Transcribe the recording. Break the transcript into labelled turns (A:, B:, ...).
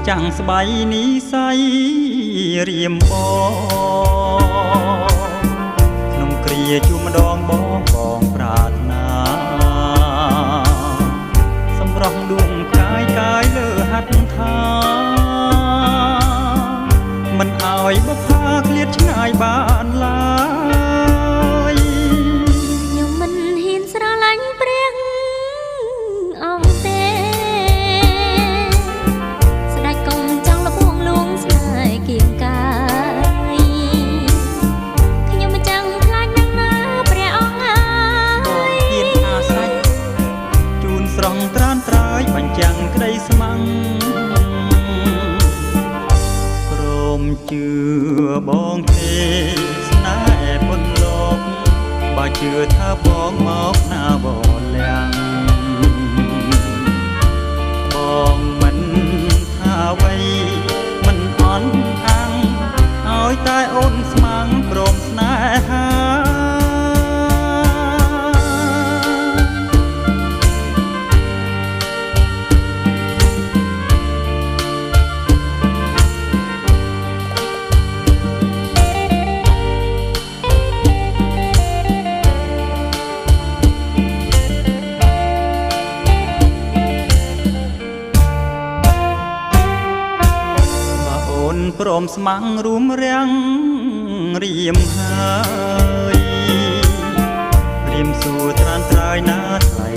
A: ចាំងស្បៃនិស័យរៀមបងក្នុងគ្រាជួបម្ដងបងបងប្រាថ្នាសម្រស់ដួងកាយកាយលើហត្ថថាមិនអោយបុប្ផាឃ្លាតឆ្ងាយបានឡើយ
B: ខ្ញុំមិនហ៊ានស្រឡាញ់ព្រះអង្គទេស្ដេចកុំចង់លបួងលួងស្នេហ៍គៀងកាយខ្ញុំមិនចង់ខ្លាចនឹងណាព្រះអង្គអើ
A: បង
B: យ
A: ហ៊ានអាស្រេចជូនស្រង់ត្រានត្រើយបញ្ចាំងក្តីស្ម័ងព្រមជឿបងទេស្នេហ៍ពុនលោកបើជឿថាបងមកណាវលាំងបងមិនថាអ្វីមិនអន់អាំងឲ្យតែអូនស្ម័ងព្រមស្នេហា បើអូនព្រមស្ម័ងរួមរាំងរៀមហើយរៀមសួរត្រានត្រើយណាថ្លៃ